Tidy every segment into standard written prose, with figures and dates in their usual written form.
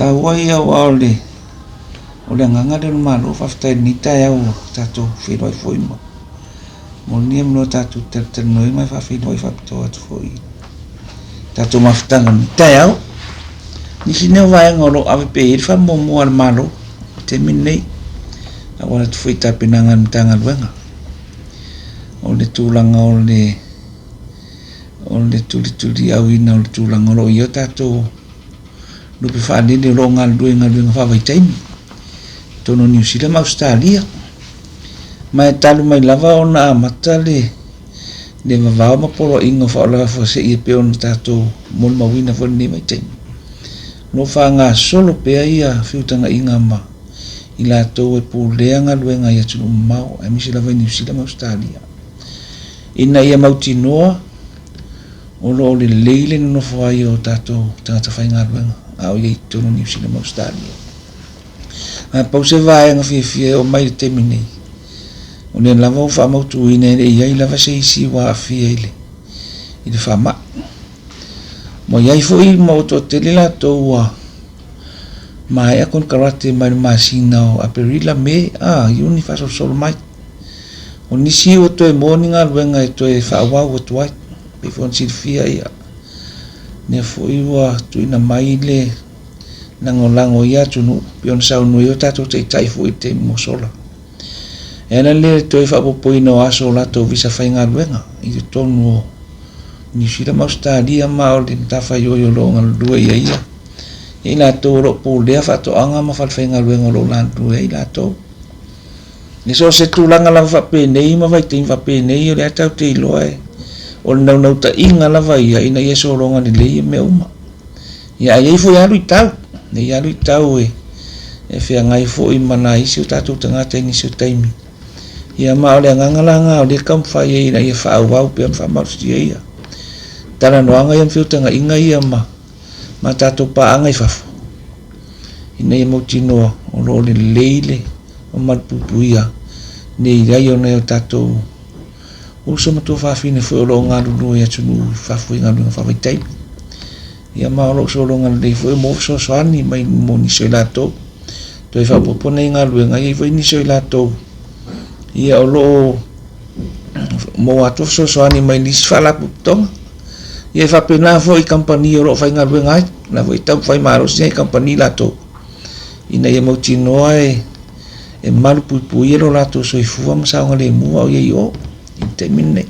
Taua ia aua o le o le agaga lea o le Malo, faafetai i lenei taeao ua tatou feiloai foi ma mo lenei avanoa tatou te talatalanoa ma e faafeiloai faapitoa atu foi i tatou mafutaga i lenei taeao. Nisi nei o vaega o lo o ave pea i ai le faamuamua a le Malo i le taimi lenei, auala atu foi i tapenaga a le Matagaluega. O le tulaga o le o le tulituliauina o le tulaga o lo o i ai o tatou lupe faalele o lo o galulue i galuega faavaitaimi i totonu o Niu Sila ma Ausetalia. Ma e talu mai lava ona amata le le vavao ma poloaiga o faalavelave faafuasei e pei ona tatou molimauina foi i lenei vaitaimi. O lo o faagasolo pea ia feutagaiga ma i latou e pulea galuega i atunuu mamao aemaise lava i Niu Sila ma Ausetalia ina ia mautinoa o lo o lelei le nonofo ai o tatou tagata faigaluega a o i ai i totonu o Niu Sila ma Ausetalia. Ae pau se vaega fiafia e oo mai i le taimi nei, o lea lava ua faamautuina e le i i ai lava se isi ua aafia i le, i le faamai. Ua i ai foi ma ua toatele latou ua maea konekarate mai le masina o Aperila, Me, a, Iuni faasolosolo mai. O nisi ua toe maua ni galuega e toe faaauau atu ai. Pei foi ona silafia ia, lea foi ua tuuina mai le lagolago i ia atunuu pei ona saunoa ai o tatou taitai foi i le taimi ua sola. E ala lea i le toe faaopoopoina o aso o latou visa faigaluega i totonu o Niu Sila ma Ausetalia ma o le matafaioi o lo o galulue i ai ia i latou o lo o pulea faatoaga ma falefaigaluega o lo o galulue ai latou. I so o se tulaga lava faapenei ma vaitaimi faapenei o lea tatou te iloa e o le naunautaiga lava ia ina ia sologa lelei ia mea uma. Ia ae i ai foi lava luitau, e i ai lava luitau e e feagai foi ma nai isi o tatou tagata i nisi o taimi. Ia ma o le agaga la lena o lea e taumafai ai ina ia faaauau pea ma faamalosia ia talanoaga ia ma feutagaiga ia ma ma tatou paaga i fafo ina ia mautinoa o lo o lelei le malupuipuia nei ai o nai o tatou uso ma tuafafine foi o lo o galulue i atunuu i fafo i galuega faavaitaimi. Ia ma o lo o sologa lelei foi mo fesoasoani mai mo nisi o i latou. Toe faaopoopo nei galuega, e i ai foi nisi o i latou ia o lo o maua atu fesoasoani mai nisi faalapotopotoga. Ia e faapena foi i kamupani o lo o faigaluega ai, o la foi e taumafai malosi nai kamupani latou ina ia mautinoa e e malupuipuia lo latou soifua ma saogalemu a o i ai i o i le taimi lenei.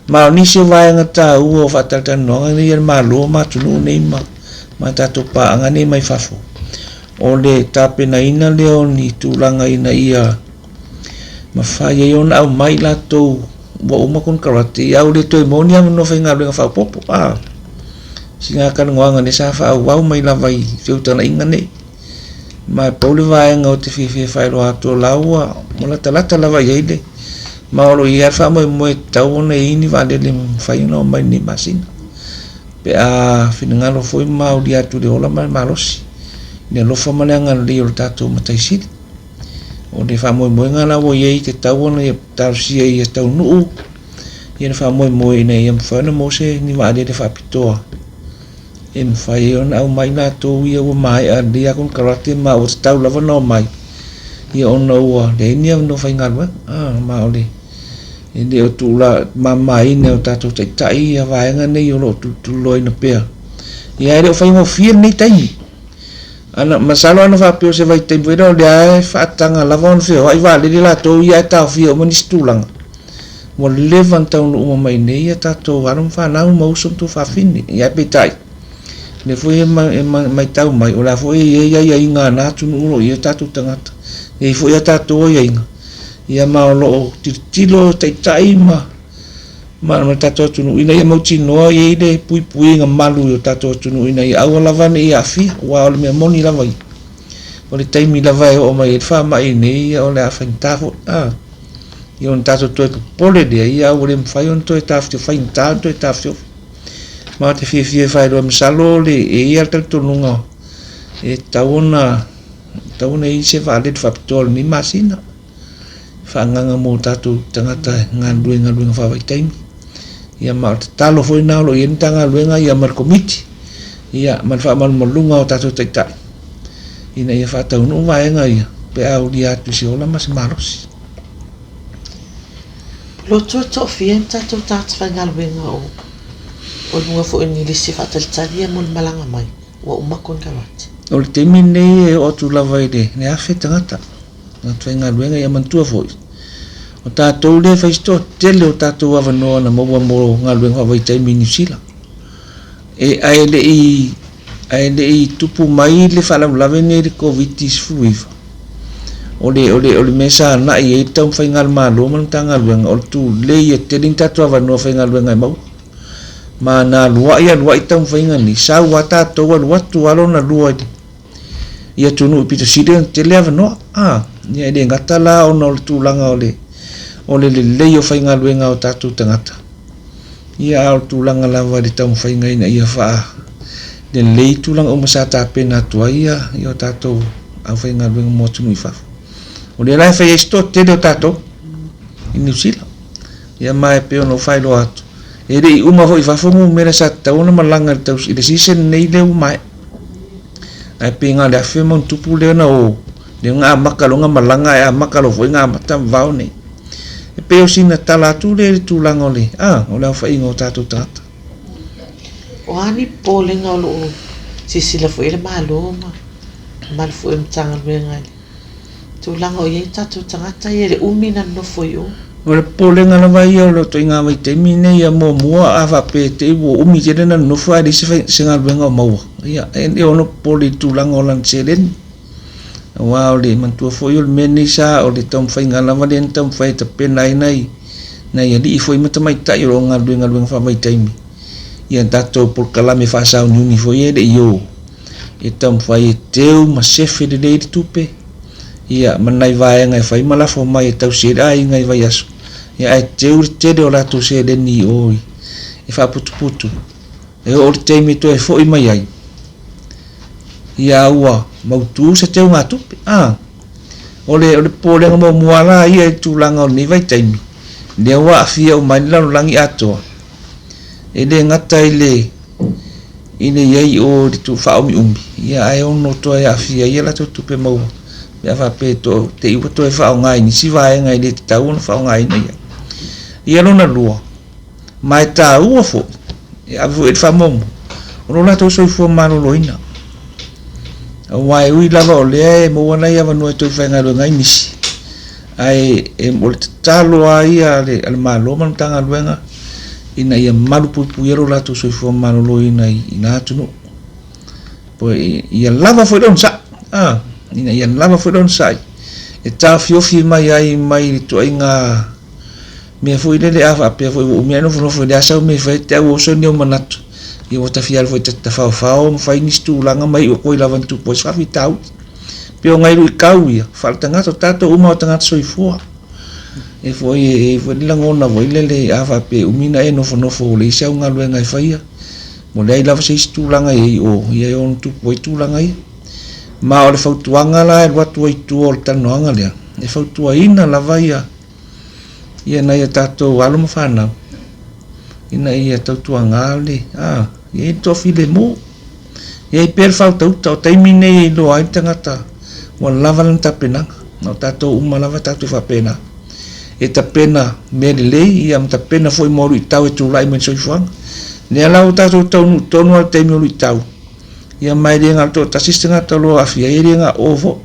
Ma o nisi o vaega taua o faatalatalanoaga nei a le Malo ma atunuu nei ma ma tatou paaga nei mai fafo, o le tapenaina lea o ni tulaga ina ia mafai ai ona aumai latou ua uma konekarate, ia ua le toe maua ni avanoa faigaluega faaopoopo. A sina talanoaga lea sa faaauau mai lava i feutagaiga nei. Ma e pau le vaega ou te fiafia e faailoa atu o la ua latalata lava i ai le ma o lo o i ai lava le faamoemoe e tatau ona i ai ni vaalele e mafai ona omai i lenei masina pe a finagalo foi ma aulia atu i le ola ma le malosi i le alofa ma le agalelei o le tatou Matai Sili. O le faamoemoega la ua i ai e tatau ona ia talosia ia taunuu ia le faamoemoe ina ia mafai ona maua se ni vaalele faapitoa e mafai ai ona aumai latou ia ua maea lelei lava konekarate ma ua tatau lava ona omai ia ona ua leai ni avanoa faigaluega ma o le e le o tuumamaina e o tatou taitai ia vaega nei o lo o tulituliloaina pea. Ia e le o faigofie lenei taimi. Ana, masalo ana faapea o se vaitaimi foi lea o lea e faataga lava ona feoai vaalele latou ia ae taofia uma nisi tulaga. Ua leva ona taunuu uma mai nei ia tatou alo ma fanau ma uso ma tuafafine. Ia ae peitai, o lea foi e matau mai, o la foi e i ai aiaiga a na atunuu o lo o i ai o tatou tagata. E i ai foi a tatou aiaiga, ia ma o lo o tilotilo taitai ma ma le tatou atunuu ina ia mautinoa e i ai le puipuiga malu i o tatou atunuu ina ia aua lava ne i aafia, aua o le mea moni lava ia, o le taimi lava e oo mai ai le faamai nei, ia o le a faigata foi. A, ia ona tatou toe popole lea, ia ua le mafai ona toe taofiofi, faigata ona toe taofiofi. Ma ou te fiafia e faailoa, masalo e i ai lava le talitonuga e tatau ona i ai se vaalele faapitoa o lenei masina. Faaagaga mo tatou tagata e galulue i galuega faavaitaimi. Ia ma o le tatalo foi lena o lo o i ai le Matagaluega ia ma le Komiti ia ma le faamalumaluga o tatou taitai. ina ia faataunuu vaega ia pe a aulia atu i se ola ma se malosi. Lotu e toafia ni tatou tagata faigaluega o o luga foi o ni lisi faatalitali ia mo le malaga mai ua uma konekarate. O le taimi lenei e oo atu lava i le 1,000 tagata, tagata faigaluega. Ia manatua foi, o tatou lea e fai si toatele o tatou avanoa na maua mo galuega faavaitaimi i Niu Sila. E, ae le i ae le i tupu mai le faalavelave lenei i le Koviti-19, o le, o le, o le mea sa agai i ai le taumafaiga a le Malo ma le Matagaluega, o le tulei ia tele ni tatou avanoa faigaluega e maua. Ma na aluai aluai taumafaiga nei, sau lava tatou alu atu lava lona lua i le i atunuu pito sili ona tele avanoa. A, ia e le gata la ona o le tulaga o le, o le lelei o faigaluega a o tatou tagata, Ia, a o le tulaga lava i le taumafaiga ina ia faalelei tulaga uma sa tapena atu ai ia o tatou aufaigaluega mo atunuu i fafo. O lea la e fai ai se toatele o tatou i Niu Sila. Ia ma e pei ona ou faailoa atu, e le i uma foi i fafo numera sa tatau ona malaga i le i le season lenei lea ua maea. Ae pei na o le 1,000+ lea na o, lea na amata loa ona malaga ae amata loa foi ona amata vavao nei. E pei o sina tala atu lea i le tulaga o le, a, o le aofaiga o tatou tagata. O a ni popolega o lo o silasila foi i ai le Malo ma mamalu foi o le Matagaluega i le tulaga o i ai tatou tagata ia i le umi na nonofo i o? O le popolega lava ia o le ituaiga vaitaimi lenei ia muamua a faapea e te i ua umi tele na nonofo ae leai se, se galuega o maua, ia e ono popole i le tulaga o lana seleni. Aua o le manatua foi o le mea lenei sa o le taumafaiga lava lea na taumafai e tapena ai nai, nai alii foi ma tamaitai o lo o galulue i galuega faavaitaimi ia tatou polokalame faasauniuni foi ia e le i o, e taumafai e teu ma sefe lelei le tupe, ia ma nai vaega e fai ma lafo mai e tausi ai le aiga i vaiaso, ia ae teu le tele o latou seleni i o e faaputuputu. E oo i le taimi e toe foi mai ai, ia ua mautu se teugatupe. A, o le, o le popolega muamua la ia i le tulaga o lenei vaitaimi, lea ua aafia uma ai le lalolagi atoa, e le gata i le, i le i ai o le tu faaumiumi, ia ae ono toe aafia ai a latou tupe maua, pe a faapea e to, te i ua toe faaaoga i nisi vaega e le tatau ona faaaogaina i ai. Ia lona lua, Ma e taua foi, e ave foi i ai le faamuamua, o lo latou soifua maloloina. Aua e ui lava o lea e maua nai avanoa e toe faigaluega ai nisi, ae e, o le tatalo lava ia a le, a le Malo ma le Matagaluega ina ia malupuipuia lo latou soifua maloloina i, i na atunuu. Po ia lava foi le onosai, ah, ina ia lava foi le onosai e taofiofi mai ai mai le ituaiga mea foi lele a faapea foi ua umi ae nofonofo i le asa mea e fai te au oso ni ou manatu ia ua ta fia alu foi ta tafaofao ma fai nisi tulaga ma iu atu ai lava na tupu ai se faafitauli. Pei o nai luitau ia faaletagata o tatou uma o tagata soifua. E foi e i ai foi le lagona foi lele a faapea e umi ona e nofonofo ua leai se au galuega e faia ua leai lava se isi tulaga e i ai i o ia e ono tupu ai tulaga ia. Ma o le fautuaga la e alu atu ai i tua o le talanoaga lea e fautuaina lava ia ia nai a tatou alo ma fanau ina ia tautuaga le, a, ia i ai le toafilemu, ia i ai pea le faautauta. O taimi nei e iloa ai le tagata ua lava lana tapenaga. Na o tatou uma lava tatou faapena e tapena mea lelei ia ma tapena foi mo luitau e tulai mai i le soifuaga. Lea la ua tatou taunuu tonu lava i le taimi o luitau, ia ma e le na o le toatasi se tagata o lo o aafia ai, e le na o foi,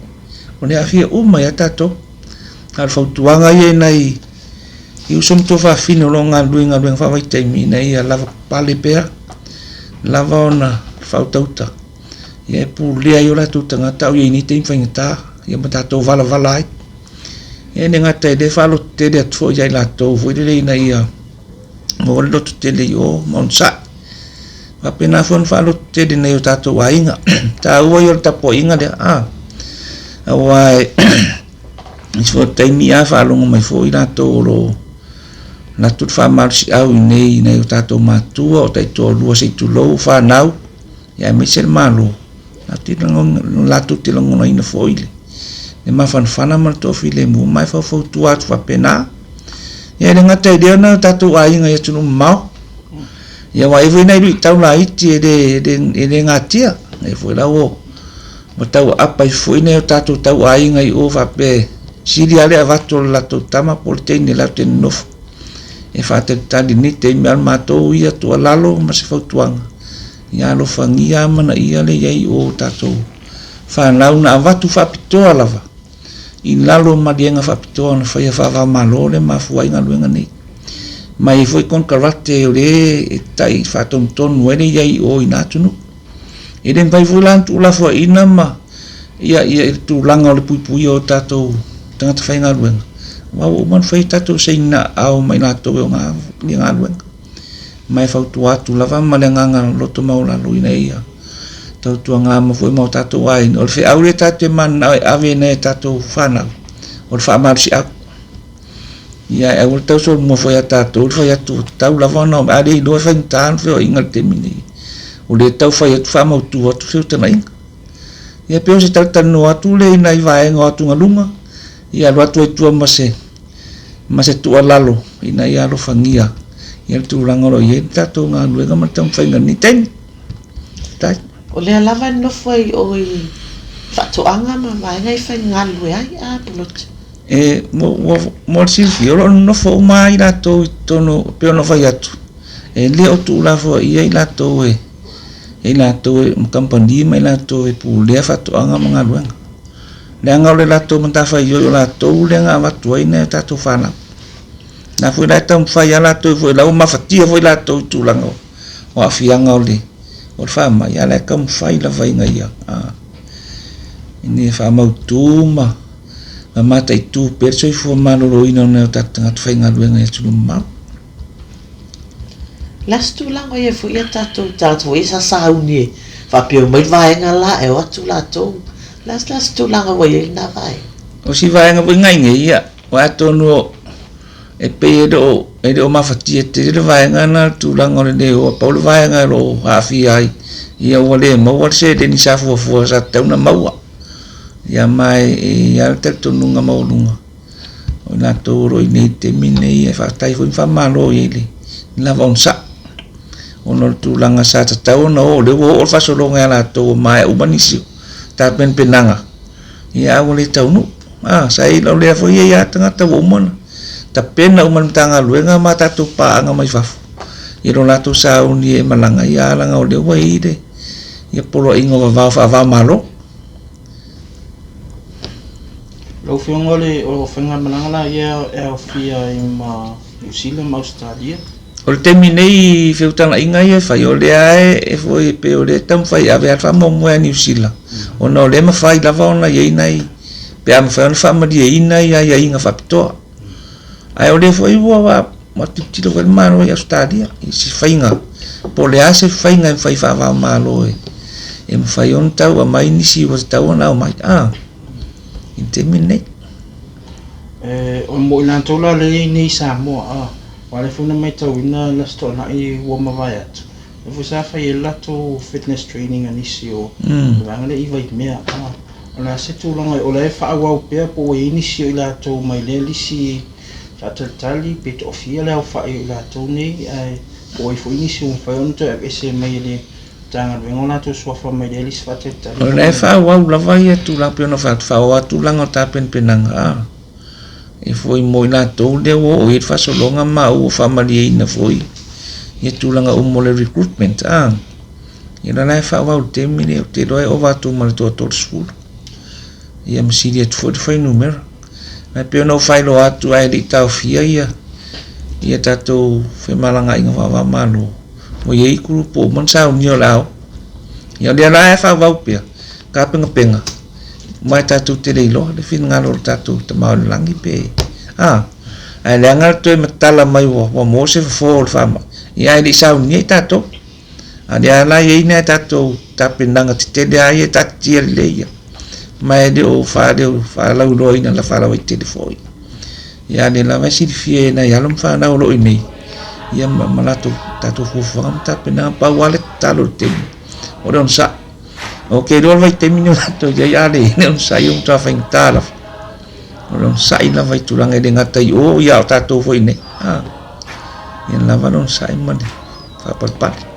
o lea e aafia uma ai lava tatou. A o le fautuaga ia i nai i uso ma tuafafine o lo o galulue i galuega faavaitaimi ina ia lavapapale pea, lava ona faautauta, ia e pulea ai o latou tagata a o i ai nei taimi faigata, ia ma tatou valavala ai. Ia e le gata i lea, e faalototele atu foi ia i latou foi lele ina ia maua le lototele i o ma onosai. Faapena foi ona faalototele i nai o tatou aiga. Taua ia o le tapuaiga lea, a, aua e isi foi o taimi a faalogo mai foi latou o lo o alu atu le faamalosiau i inei i nai o tatou matua, o taitoalua se i tulou, o fanau, ia aemaise le Malo, latou te lagonaina foi le mafanafana ma le toafilemu ma e faufautua atu faapena. Ia e le gata i lea o nai o tatou aiga i atunuu mamao, ia aua e i ai foi nai luitau laiti e le, e le, e le gatia, e foi la ua Ua tau aapa ai foi nai o tatou tauaiga i o faapea e sili lava le avatu o le latou tama po o le teine latou te nonofo e faatalitali i lenei taimi. A o le matou ia tuualalo ma se fautuaga, ia alofagia amanaia le i ai o tatou fanau na avatu faapitoa lava i lalo o maliega faapitoa na faia faava-o-Malo lea e mafua ai galuega nei. Ma e i ai foi konekarate o lea e tai faatonutonu ai le i ai i o i na atunuu. E le mafai foi la ona tuulafoaiina ma ia ia i le tulaga o le puipuia o tatou tagata faigaluega, aua ua uma ona fai tatou saina aao ma i latou e ona ia galuega. Ma e fautua atu lava ma le agaga loto maualalo ina ia tautuagama foi ma o tatou aiga. O le feau lea tatou te mananao e ave i nai a tatou fanau, o le faamalosiau. Ia ae aua le tausolomua foi ia tatou le fai atu ua tatau lava ona omai, a le iloa e faigata ona feoaiga i le taimi nei. Ua le tau fai atu faamautu atu feutagaiga. Ia pei o se talatalanoa atu lea i nai vaega o atugaluga, ia alu atu ai i tua ma se ma se tuualalo ina ia alofagia ia le tulaga o lo o i ai le tatou galuega ma le taumafaiga i lenei taimi. Faafetai. O lea lava e nofo ai o i faatoaga ma vaega e faigalue ai a Polote. E, mo, mo, mo le silafia, o lo o nonofo uma lava i latou i totonu, e pei ona fai atu, e le o tuulafoaia i latou e, e i latou e, ma kamupani ma i latou e pulea faatoaga ma galuega. Leaga o le latou matafaioi o latou lea na avatu ai nai a tatou fanau. Na foi la e taumafai lava latou foi la ua mafatia foi latou i tulaga o aafiaga o le o le faamai, a o la e taumafai lava ina ia a, ina ia faamautu ma ma mataitu pea le soifua maloloina o nai o tatou tagata faigaluega i atunuu mamao. Last tulaga ia foi ia tatou tagata foi sa sauni e faapea omai le vaega la e o atu latou. Last last tulaga ua i ai lena vaega. O si vaega foi ngai nei ia, aua atonu e pei e le o e le o mafatia tele le vaega na le tulaga o le le o, pau le vaega o lo o aafia ai, ia ua le maua le seleni sa fuafua sa tatau ona maua. Ia ma e i ai le talitonuga maualuga o i latou o lo o i inei i le taimi lenei, e faafetai foi ma faamalo i ai i le lava onosai ona o le tulaga sa tatau ona oo, o lea ua oo le faasologa ia latou ua maea uma nisi o tapenapenaga, ia ae ua le taunuu. A, sa i ai, o lea foi e i ai lava tagata ua uma ona tapena uma e le Matagaluega ma tatou paaga mai fafo i lo latou sauni e malaga, ia leaga o lea ua i ai le ia poloaiga o vavao faava-o-Malo. Lau Afioga o le o faigamalaga la ia e aofia ai ma Niu Sila ma Ausetalia. O le taimi nei i feutagaiga ia e fai, o lea e foi e pei o lea e taumafai e ave lava le faamoemoe a Niu Sila, ona o lea e mafai lava ona i ai nai, pe a mafai ona faamalieina ia aiaiga faapitoa. Ae o lea foi ua tilotilo foi le Malo i Ausetalia i se faiga, po o le a se faiga e mafai faava-o-Malo e mafai ona tau aumai nisi ua tatau ona aumai i le taimi lenei. O mo i latou la lea e i ai nei i Samoa, aua o lea foi na matauina le Aso Toonai ua mavae atu, lea foi sa fai ai le latou fitness training a nisi o le vaega lea i Vaimea. O le a se tulaga, o la e faaauau pea po ua i ai nisi o i latou mai lea lisi faatalitali pe toafia le aofai o i latou nei, ae po o ai foi nisi ua mafai ona toe aveese mai e le Matagaluega o latou suafa mai lea lisi faatalitali. O la e faaauau lava ia tulaga pei ona fai atu, faaauau lava tulaga o tapenapenaga e foi mo i latou lea ua oo i ai le faasologa ma ua faamalieina foi ia tulaga uma o le recruitment. Ia o la e faaauau i le taimi lenei, ou te iloa e ova atu ma le toa-30. Ia ma sili atu foi le fuainumera. Ae pei ona ou faailoa atu ae le i taofia ia ia tatou femalagaaiga faava-o-Malo, ua i ai group ua uma ona saunia o le a o. Ia o lea la e faaauau pea tapenapena ma e tatou te le iloa le finagalo o le tatou Tama o i le Lagi pe a. Ae leaga le toe matala mai ua maua se fofo o le faamai, ia ae le i saunia i tatou. A o lea la e i ai nai a tatou tapenaga tetele lava ia e taatitia lelei ia, ma e le o faalauiloaina faalauaitele foi. Ia a o lea lava e silafia e nai alo ma fanau o lo o i inei, ia ma latou tatou fuafuaga ma tapenaga. Pau lava le tatalo i le taimi, o le onosai. Ou te iloa le vaitaimi lenei o latou i ai, a leai le onosai ua matua faigata lava. O le onosai lava i tulaga e le gata i o, ia a o tatou foi i inei. Ia lava le onosai ma le faapalepale.